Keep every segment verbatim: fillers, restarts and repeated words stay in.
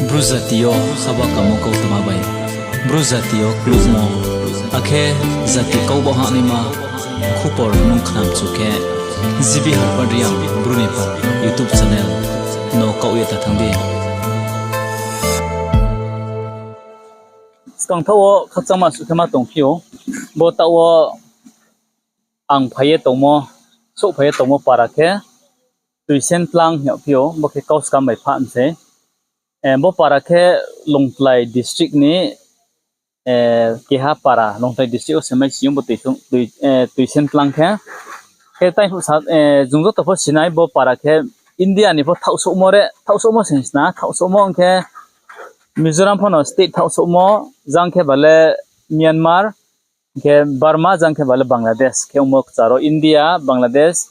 Bru jati yo haba kamo kautma bai, Bru jati yo klukmo, akhe jati kau ba hahnaima khupor nung khnamchu khe, G B Harpad Reang Bru ni pha YouTube channel no kaoh ye ta thanng di. Skang thaoh wo khakchangma suh khe ma tongphi ou. Bo taoh wo ang phai ye tongmo, souhphai ye tongmo para khe Tuisentlang hing yagphi ou, bo khe Kauskam bai pha msei. Bo para khe Longtlai district ni keha para, Longtlai district wo se mai sing ou bo Tuisentlang khe. Khe tai phuh sa, jung joto pho sinai bo para khe India ni pho thaohsouhmo re, thaohsouhmo se hing sna, thaohsouhmo ong khe Mizoram pho no state thaohsouhmo, jang khe ba le Myanmar, hing khe Burma, jang khe ba le Bangladesh khe ongmo kchar wo India, Bangladesh,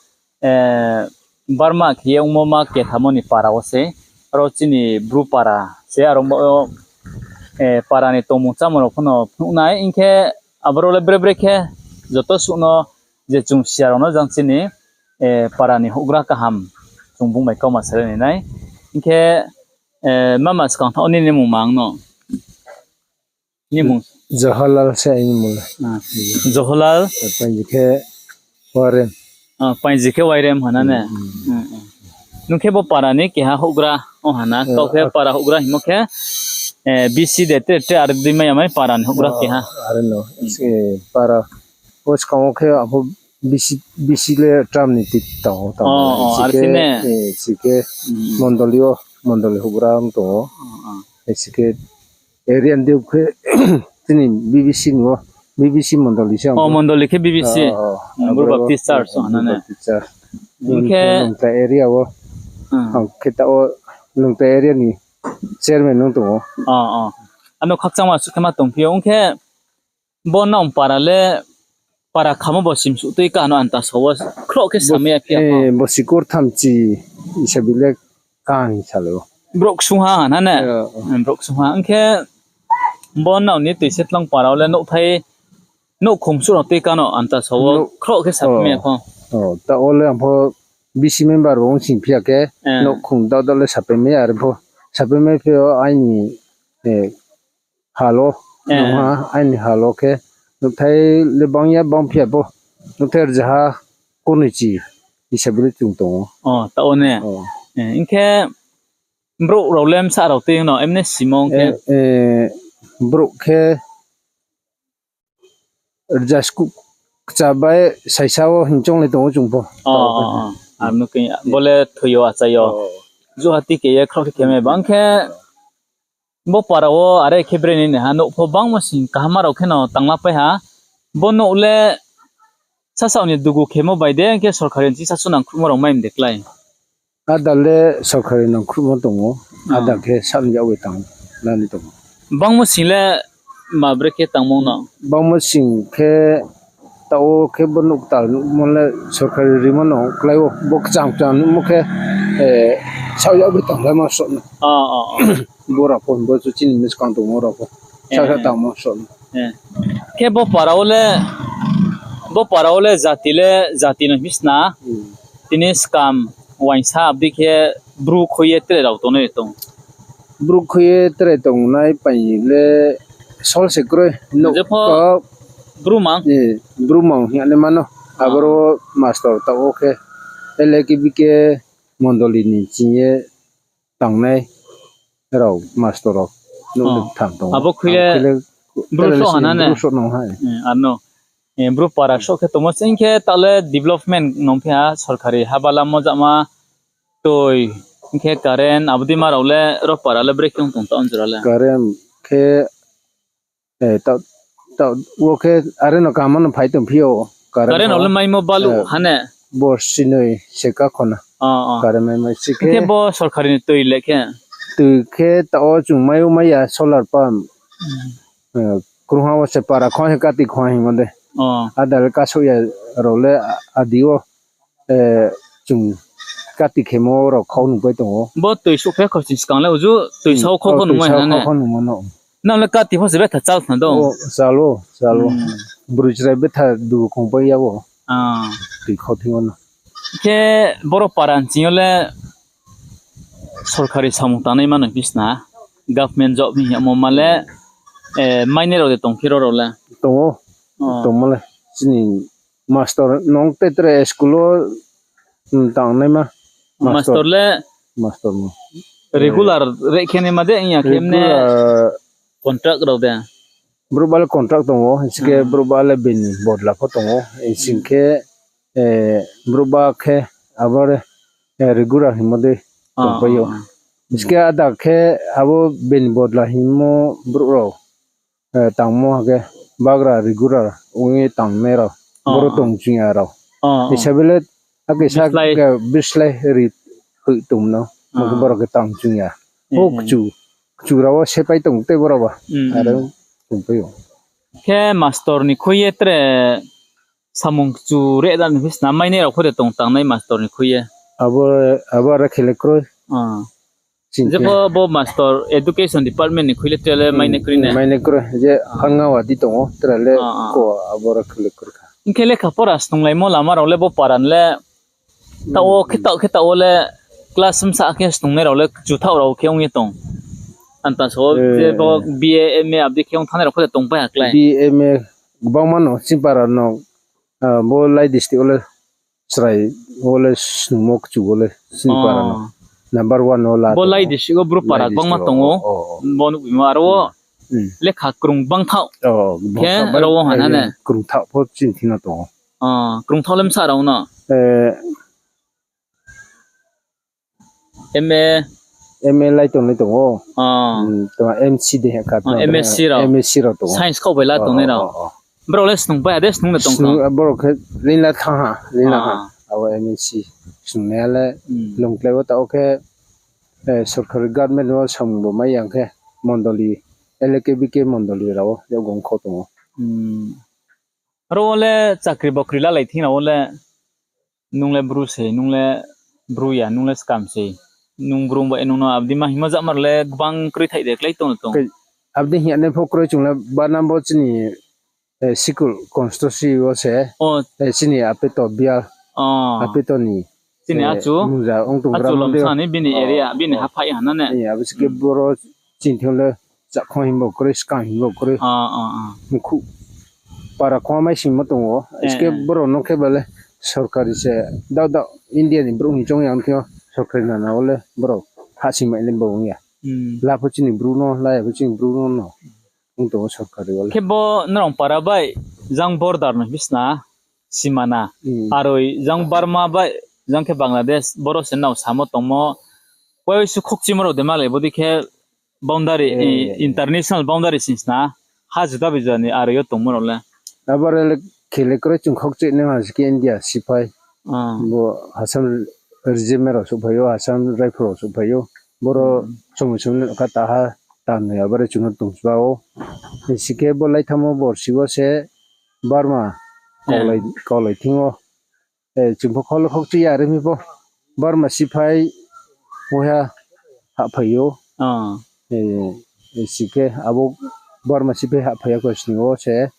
Burma khe ye ongmo ma kethamo ni para wo se. Aro chini Bru para se, aro para ni tongmung chámung rao pho no phnuh nai, hing khe aboro le bre bre khe joto suh no je chung siya rao no jang chini para ni houhgra kaham chung bung bai kauma salai nai nai. Hing khe mama skang thaoh nini mmung mang no? Jahalal se aini mmung le. Jahalal. Painji khe Wairem. Painji khe Wairem ha na ne? Nung khe bo para ni keha houhgra ong ha na? Kau khe para houhgra hingmo khe, bisi de tre tre ar dei mai ya mai para ni houhgra keha. Are no, para, o skang wo khe abo bisi le tram ni ti tong ou, tong ou. Are khe, si khe mondoli wo, mondoli houhgra ong tong ou. Si khe area ni deing khe chini BBC ni wo, BBC mondoli se. O, mondoli khe BBC. Bru Baptist Church ong ha na ne? Baptist Church. Hing khe Longtlai area wo, ang khe taoh wo Longtlai area ni chairman ong tong ou. Ano khakchangma suh khe ma tongphi ou, ong khe bo nang para le para khamo bo simsuh tui ka no anta sa wo khroh khe samai ya phi ya pho. Bo sikur thamchi isabi le kang sa le ou. Brouh ksungha ha na ne? Brouh ksungha. Ong khe bo nang ni Tuisentlang para wo le nouhthai, nouhkhong suh rao tui ka no anta sa wo khroh khe saphaimai ya pho. Taoh wo le ang pho BC member wo ong sing phi ya khe, nouhkhong daoh daoh le saphaimai ya, are pho saphaimai phi yo aini hal wo, nung ha, aini hal wo khe nouhthai le bang ya, bang phi ya pho, nouhthai rzaha kurnoichi isabi le chung tong ou. Taoh wo ne? Hing khe brouh rao le bsa rao tui no emne simung khe? Brouh khe rza skuh kcha bai saisa wo hing choung le tong ou chung pho. Bo le thoi yo, achai yo. Juhati khe ye khroh khe khe mai bang khe bo para wo are khe bre ni ha nouh pho bangmo sing kaham rao khe no tanglapai ha. Bo nouh le sasaoh ni dugu khemo bai de, hing khe sorkari ni ching sasu nangkhruhmo rao mai mde klái? Ada le sorkari nangkhruhmo tong ou, ada khe sahni yag bai tang nani tong ou. Bangmo sing le ma bre khe tangmo no? Bangmo sing khe taoh wo khe bo nouh ktal nuhmo le sorkari rimo no klái ou, bo kchang kchang nuhmo khe, saoh yag bai tanglaimo sroh no. Bo rao pho, bo chu chini miskang tongmo rao pho. Sasa tangmo sroh no. Khe bo para wo le, bo para wo le jati le, jati no hing sna. Tini skam, uaingsa, abo dei khe Bru khui ye tre rao tongnai tong? Bru khui ye tre tongnai pai le sol se kroi. Nouh pho Bru mang? Bru mang hing ye mano. Aboro master taoh wo khe L A K B K mondoli ni ching ye tangnai rao master rao. Nouh tham tong ou. Abo khui le Bru sroh ha na ne? Bru sroh nang ha. Ano, Bru para sroh khe tongmo se hing khe taoh le development nung phi ha, sorkari haba lamo jama, toi, hing khe current, abo dei ma rao le ro para le bre khe ong tong taoh jora le? Current khe, taoh wo khe are no kaham no phai tongphi ou. Current rao le maimo baluh ha ne? Borsi noi se ka khona. Current maimo si khe bo sorkari ni toi le khe? Toi khe taoh wo chung mai ou mai ya solar pump. Krungha wo se para khong se kati khong hingmo de. Ada le kasouh ya rao le adi wo chung kati khemo rao khau nungpai tong ou. Bo toi souhphai kho sing skang le uju toi sao khau kho nungmai ha ne? Nang le kati pho se betha chal khna do? Chal ou, chal ou. Broi chrai betha dugu khongpai ya wo. Toi khau thing wo no. Khe boro para nching yo le sorkari samung tangnai mano bisna? government job hing yamo ma le, eh, mainai rao de tongphi ro rao le? Tong ou. Oh. Tongmo le. Chini master nung te tre school wo, mm, tangnaima. Master. Master le? Master no. Regular re khe naima de, ya khe mne? Regular. Contract rao de? Brouh ba le contract tong ou, hing si khe brouh ba le bini bodla pho tong ou, hing si khe, eh, brouh ba khe abo re, eh, regular hingmo de tongpai ou. Hing si khe ada khe abo bini bodla hingmo brouh rao, eh, tangmo ha khe bagra regular ong ye tangnai rao, boro tong ching ya rao. Hing sa be le, ake sa bislái. Ke bislái ri hoih tong no, ma khe boro khe tang ching ya. Ho kchu, kchu rao wo sepai tong tei boro ba. Are tongpai ou. Khe master ni khui ye tre samung kchu re da ni phi sna mainai rao pho de tong tangnai master ni khui ye? Abo, abo are khe le kroi. Jepho bo master education department ni khui le tre le mainai kroi ne? Mainai kroi, je hanga wa di tong ou, tre le ko abo are khe le kroi kha. Hing khe lekha pora snunglaimo lama rao le bo para ni le taoh wo khe taoh khe taoh wo le class msa khe snungnai rao le kchu thaoh rao khe ong ye tong. Anta so je bo B A, M A abdi khe ong thanngnai rao pho de tongpai ha klái. B A, M A gbangma no chini para no, ah, bo Lai district wo le chrai wo le snungmo kchu wo le chini para no number one wo la tong ou. Bo Lai district wo bru para gbangma tong ou. Bo nuhbimo aro wo lekha krung bang thaoh. Khe aro wo hana ne krung thaoh pho chini thing no tong ou. Krung thaoh le msa rao no? M A. M A lai tongnai tong ou. M C de ha kha, M S C rao. M S C rao tong ou. Science khaoh bai la tongnai rao. Brao le snung pai ha de, snung le tong tong? Brao khe lingla thanng ha, lingla ha. Abo M S C snungnai ha le, Longtlai wo taoh khe, sorkari government wo samung bo mai ya khe, mondoli, L A K B K mondoli rao wo, yakgong kho tong ou. Aro wo le chakri bakri lalai thing rao wo le, nung le bru sei, nung le bru ya, nung le skam sei. Nung bru bai nung no abdi ma hingmo jama rao le gbang kroi thaih de klái tong no tong? Abdi hing ya nai pho kroi, chung le banam bo chini, school constituency wo se, chini apeto bial, apeto ni, chini achu, mungja ong tong achu ram de. Lomsa ni bini area, bini haphaih ha na ne? Abo se khe boro chini thing le chakhong hingbo kroi, skang hingbo kroi. Mkhu para khongma mai singmo tong ou. Abo se khe boro no khe ba le sorkari se, dao dao India ni brouh ni choung ya thing yo sorkari nana wo le boro hahsoing mai le bo ong ya. La pho chini bru no, la ya pho chini bru no no. Ong tong ou sorkari wo le. Khe bo nrao para bai, jang border no bisna, simana. Aroi jang Burma bai, jang khe Bangladesh, boro se nrao samo tongmo. Waisu khokchimo rao de malai, bodei khe boundary, international boundary singsna, ha juda bai juda ni aroi yo tongmo rao le. Abo re le khe le kroi, chung khokchoi nai ha se khe India siphai. Bo Assam regiment rao souhphai ou, Assam Rifle rao souhphai ou. Boro somoi somoi kha taha tanoi abo re chung no tong sba ou. Hing si khe bo laithamo borsi wo se Burma kaulai thing ou. Chung pho kholo khokchoi ya re mi pho. Burma siphai waiha hahphai ou. Si khe abo Burma siphai hahphai ya kho sning wo se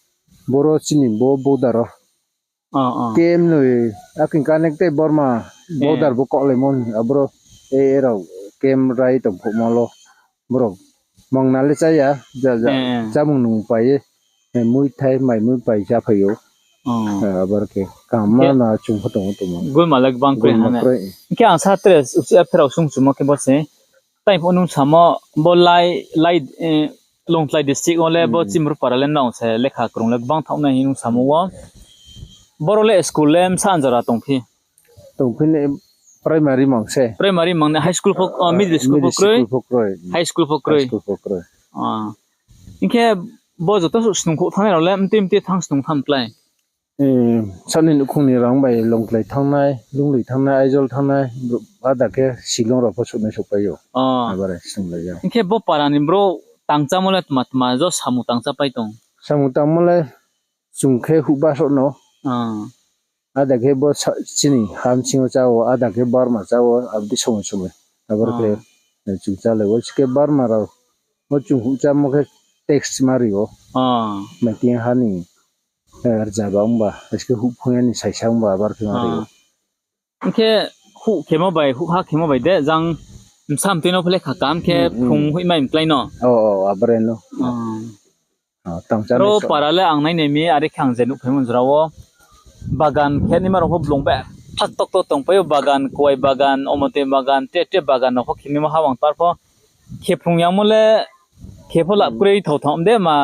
boro chini bo border wo camp noi, aking connect tei Burma border bo kaulaimo, aboro rao camp rai tong phuhmo lo. Boro mangna le chá ya, chámung nung pai ye, muithai, mai mui pai cháphai ou. Abo khe kaham ma na chung pho tong ou tongmo. Gulma le gbang kroi ha ne. Hing khe ang sa tre, uchih pherao sung chumo khe bo se. Tai pho nung samo bo lai, Longtlai district wo le bo Chimrupara le nrao se lekha krung le gbang thaoh nai hing nung samo wo. Boro le school le bsa anjora tongphi? Tongphi ni primary mang se. Primary mang ni high school pho, middle school pho kroi? High school pho kroi. High school pho kroi. Hing khe bo joto snungkhouh thanngnai rao le mtui mtui thanng snung tham klái? Sani nouhkhong ni rang bai Longtlai thanngnai, Lunglei thanngnai, Aizawl thanngnai, ada khe Shillong rao pho souhnai souhpai ou. Abo re snunglai ya. Hing khe bo para ni brouh tangchámo le tma tma jo samung tangchá pai tong? Samung tangmo le chung khe huhba souh no. Ada khe bo chini ha bsing yo chá wo, ada khe Burma chá wo, abdi somoi somoi. Abo khe chung chálai wo, si khe Burma rao, bo chung huhchámo khe tax ma ri ou. Mating ha ni rzaba ongba, si khe huhphung ya ni saisa ongba, abo khe ma ri ou. Hing khe huh khemo bai, huh ha khemo bai de, jang Bsa mtui no pho le kha kam khe, hmm, hmm, phrung hoihmai mklái no. O, o, abreno. Hmm. O, tang cha ro nai so. Para le ang nai nai mi, are khe ang je nuhphaimo jora wo. Bagan khe naima rao pho blung be. Thak tok tok tongpai ou, bagan, kuai bagan, omotoi bagan, tre tre bagan rao pho khe naima ha wang tar pho. Khe phrung yangmo le, khe pho lap, hmm, kroi thao thao de ma,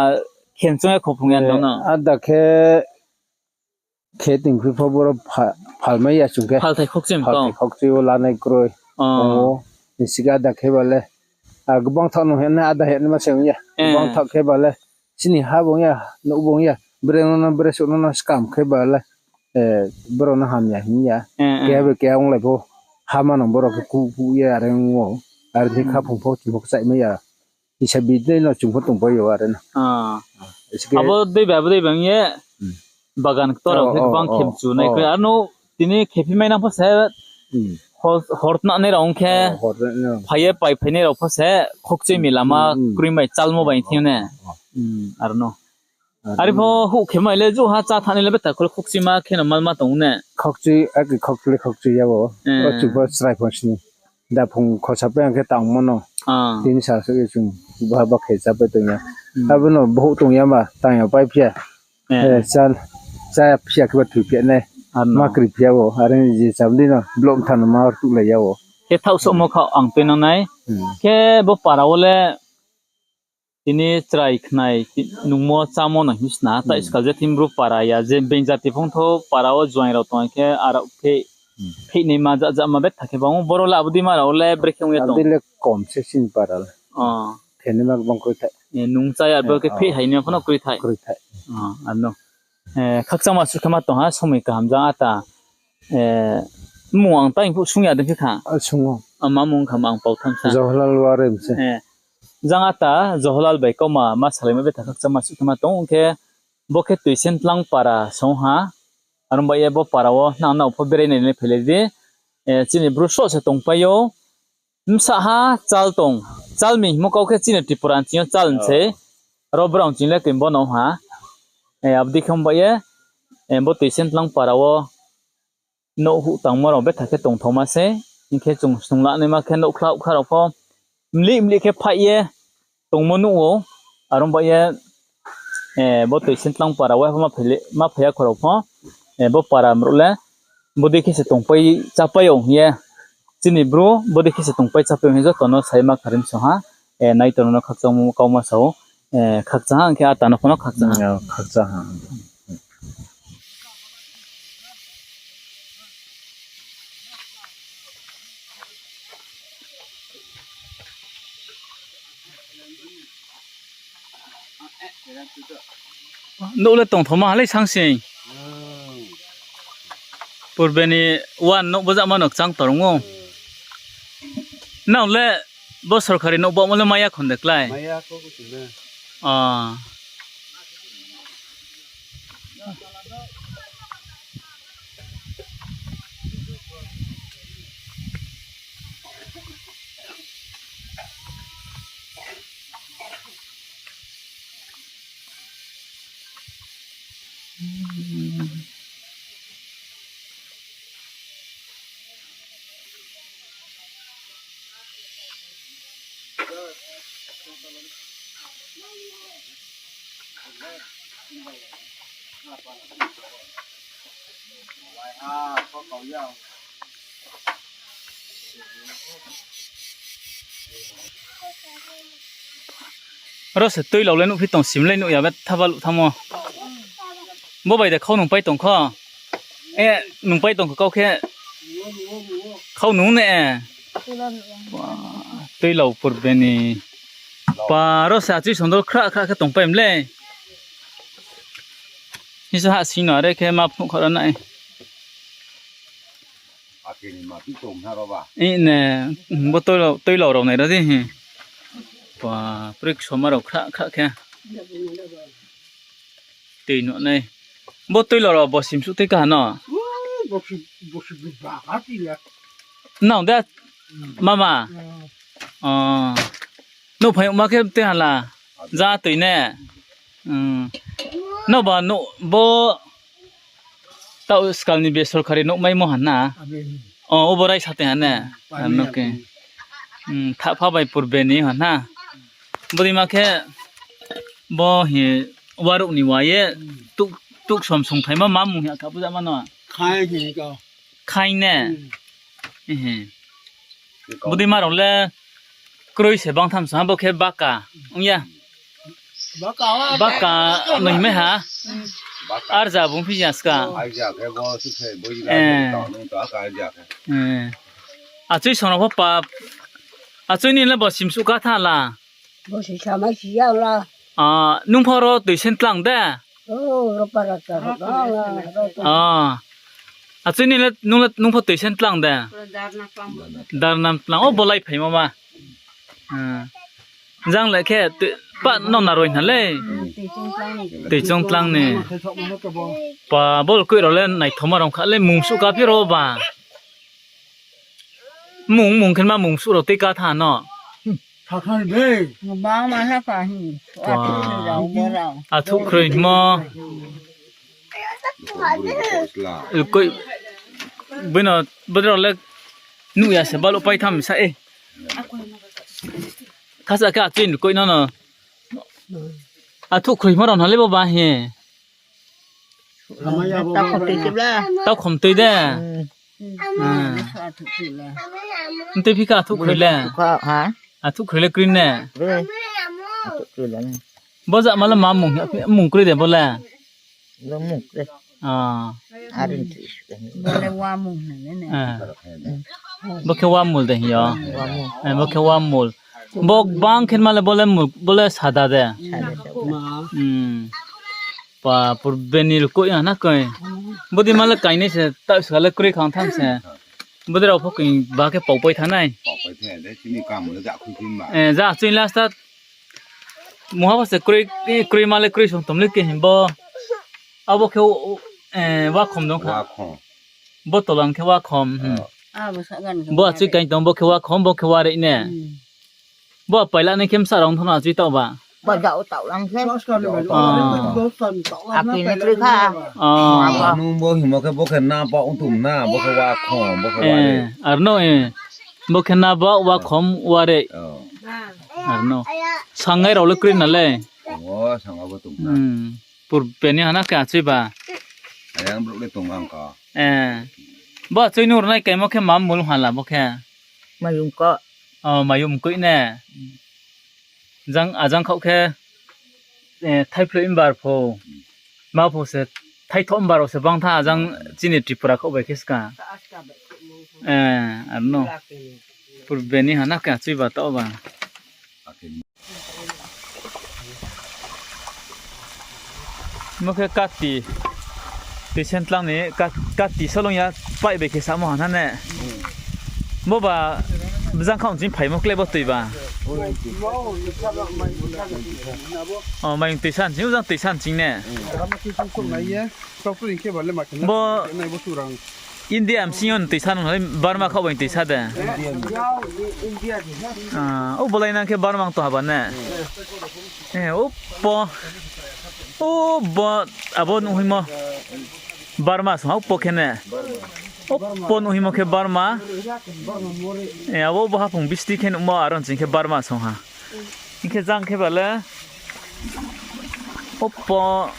khe chung ya kho phrung ya, eh, no no. Ada khe khe tingphi pho boro pha-, phalmai ya chung khe. Phalthai khokchim kau. Phalthai khokchim wo lanai kroi. O. Tongo. Nisiga ada khe ba le. A, gbang thak no hena ada hena ma se ong ya. Eh. Gbang thak khe ba le. Chini ha bung ya, nouh bung ya. Bre no no, bre suh no no skam khe ba le. Eh, boro no hamya hing ya. Eh, eh. Keha bai keha onglai pho. Ha ma no boro khe ku, ku ya are ong ou. Are khe, hmm, khaphung pho chung pho kchaimai ya. Isa bidei no chung pho tongpai ou are no. Ah. Abo dei ba, abo dei ba ong ye. Hmm. Bagan ktor rao khe, oh, oh, gbang khe mchu nai khe. Aro no tini khe phi mai nang pho se. Hmm. Hor, hor tna nai rao ong khe. Oh, hor tna nai rao. Phai ye pai phainai rao pho se. Khokchoi mi lama, hmm, hmm, kroi mai chalmo bai thing ne. Oh, oh. Hmm, aro no. Aro no. Are pho houh khe mai le ju ha chá thanai le beta khol khokchima khe no malma tong ne. Khokchoi, a khe khokchoi le khokchoi ya bo. Eh. O chung pho chrai pho sini. Da phung khosa pai ang khe tangmo no. Ah. Tini sal se chung ba ba khe chá pai tong ya. Hmm. Abo no bohouh tong ya ma, tang ya pai phi ya. Eh. Eh, chá, chá phi ya khe ba thoi phi ya nai. Ano. Ma kri phi ya wo, are je cham di no, blom than no ma rtuhlai ya wo. Khe thaoh somo kha ang tui nang nai. Hmm. Khe bo para wo le tini chrai khnai ti-, nungmo chámo no hing sna, tai, hmm, skal je thim bru para ya, je being jati phung tho para wo joaing rao tong khe arao khe, hmm, phih naima ja, ja ma betha khe bang ou, boro le abo dei ma rao le brekhe ong ye tong. Abo dei le kom se chini para le. Oh. Khe naima gbang kroi thai. Eh, nung chá ya, eh, bo khe, oh, phih hai ni pho no kroi thai. Kroi thai. Oh, ano. Eh, khakchangma suh khe ma tong ha, somoi kaham jang ata. Eh, mung ang tai phuh sung ya dei khe kha. A, sung ou. A, ma mung kha ma ang pau tham sa. Jawaharlal Warem se. Eh, jang ata Jawaharlal bai kauma ma salai ma betha khakchangma suh khe ma tong khe, bo khe Tuisentlang para song ha. Aro bai ye bo para wo nang nao pho berai nai le phailai di. Eh, chini bru soh se tongpai ou. Bsa ha chal tong. Chal mi hingmo kau khe chini Tripura ni ching yo chal se. Oh. Aro brao ching le khe bo no ha. Eh, abo dei khe bai ye, eh, bo Tuisentlang para wo nouh huh tangmo rao betha khe tongthaoma se. Hing khe chung snung la naima khe nouh khla khla rao pho mlih mlih khe phaih ye tongmo nuh ou. Aro bai ye, eh, bo Tuisentlang para wo ma phai ya kho rao pho, eh, bo para mruh le bodei khe se tongpai chápai ou hing ye. Chini bru bodei khe se tongpai chápai ou hing ye joto no sai ma kharim song ha. Eh, nai tong no khakchangmo kauma sa ou. Eh, khakchang ha hing khe ata no pho no khakchang ha. Hmm, khakchang ha. Nouh le tongthaoma ha le sangsing. Purbe ni one nouh bojama no kchang torung ou. Nang le bo sorkari nouh bamo le maya khon de klái? Maya kho, kho sing le. Ah. Aro se tuilao le nuhphi tong, sim le nuh ya, betha baluh thanngmo. Bo bai de khau nung pai tong kho. E, nung pai tong kho kau khe. Khau nung ne. Wa, tuilao purbe ni. Pa, aro se achui sondol khra khra khe tongpai mle. Hisa ha sing no are khe ma phnuh kha ra nai. Ine, bo tuilao, tuilao rao nai ra di hi. Ba, prik soma rao khra khra khe. Tui nuh nai. Bo tuilao rao bo simsuh tui kaha no? Nang de, mama? Nuhphai ma khe tui hala. Ja tui ne. Nang ba nuh bo Taoh skal ni besorkari nouh maimo ha na? O, obo raisa tei ha ne? Ano khe. Thahpha bai purbe ni ha na. Bodei ma khe bo hi waruh ni wa ye tuk, tuk som sungthaima ma mung hi akha buja mano. Khaing ne. Bodei ma rao le kroi se bangtham sa bo khe baka. Ong ya. Baka noi mai ha. Arja bung phi ya ska. Achui song rao pho pa. Achui ni le bo simsuh ka tha la. Nung pho ro tuisen tlang de. Achui ni le nung pho tuisen tlang de. Darnam tlang o bo lai phaimo ma. Jang le khe pa no na roi hna le. Tuichung tlang ni. Pa bol koih rao le naithoma rao kha le mungsuh ka phi ro ba. Mung, mung khe ma mungsuh rao tei ka tha no. Athuh khroi hmo. Koih, bino, bodei rao le nuh ya se baluh pai tham sa e. Khasa khe achui ni koih no no. Athuh khroi hmo rao na le bo ba hi. Taukhom tui de. Ntui phi khe athuh khroi le. Athuh khroi le kroi ne. Bo jama le ma mung, mung kroi de bo le. Bo khe wamul de hing yo. Bo khe wamul. Bo gbang khe ma le bo le mul, bo le sada de. Pa purbe ni lkoih ya na koi. Bodei ma le kainai se, taoh ska le kroi khang tham se. Bodei rao pho koi ba khe paupai thanng nai. Ja chui last ta. Mungha pho se kroi, kroi ma le kroi song tom le khe hing bo. Abo khe wakhom dong kha. Bo tolang khe wakhom. Bo achui kaing tong bo khe wakhom, bo khe warei ne. Bo apaila nai khe bsa rao thanng no achui taoh ba. Nung bo hingmo khe bo khe na baoh ong tong na, bo khe wakhom, bo khe warei. Ar no e. Bo khe na baoh wakhom warei. Ar no. Sangnai rao le kroi na le. Purbe ni ha na khe achui ba. Bo achui nung rnai kaimo khe ma mul ha la bo khe. Mayung koih ne. Jang, ajang khaoh khe, thaiphloi mbar pho. Ma pho se, thaithoh mbar rao se bang tha ajang chini Tripura khaoh bai khe ska. Ar no. Purbe ni ha na khe achui ba taoh ba. Bo khe kati, tuisen tlang ni kati solong ya pipe bai khe samo ha na ne. Bo ba bjang khaoh ching phaimo kle bo tui ba. Mayung tuisa ching, bjang tuisa ching ne. Bo India bsing yo ni tuisa nung ha le Burma khaoh bai tuisa de. O bolai nang khe Burma tong ha ba ne. O bo, abo nuhhoimo Burma song ha, o bo khe ne. O bo nuhhoimo khe Burma. Abo bo haphung bisti khe nuhmo aro ching khe Burma song ha. Hing khe jang khe ba le. O bo,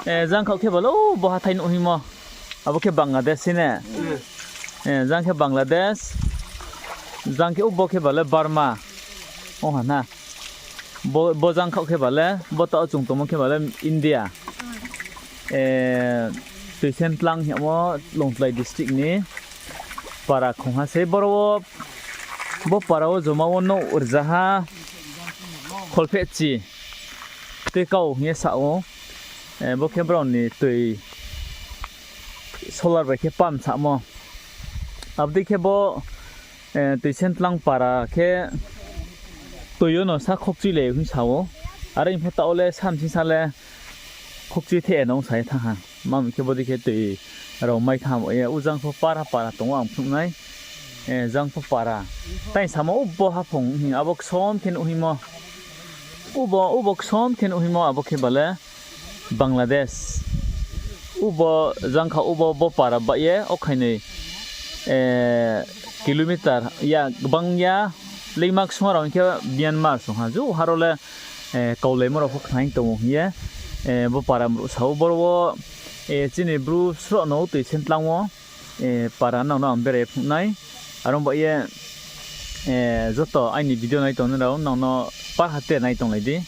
jang khaoh khe ba le, o bo hathái nuhhoimo. Abo khe Bangladesh se ne. Jang khe Bangladesh. Jang khe o bo khe ba le Burma. Ong ha na. Bo jang khaoh khe ba le, bo taoh chung tongmo khe ba le India. Tuisen tlang hingmo Longtlai district ni para khongha sei boro wo, bo para wo joma wo nouh rzaha kholphehchi tei kau hing ye sa ou. Bo khe brao ni tui solar bai khe pump samo. Abo dei khe bo tuisen tlang para khe tui yo no sa khokchui le hing sa ou. Are pho taoh le samsing sa le khokchui the no ong sa ye thanng ha. Ma mi khe bodei khe tui rao mai thanng bo ye, o jang pho para para tong ou ang phnuh nai. Jang pho para. Tai samo o bo haphung hing abo ksom khe nuhhoimo. O bo ksom khe nuhhoimo abo khe ba le Bangladesh. O bo jang kha o bo para baih ye, o khainoi, Kilometer ya gbang ya, leingma ksung rao hing khe Myanmar song ha, ju haro le, eh, kaulaimo rao pho khna hing tong ou hing ye, eh, bo para mruh sa ou, boro wo, eh, chini Bru sroh no tui sentlang wo, eh, para nang no ang berai phnuh nai, aro ba ye, eh, joto aini video nai tongnai rao nang no par hate nai tonglai di.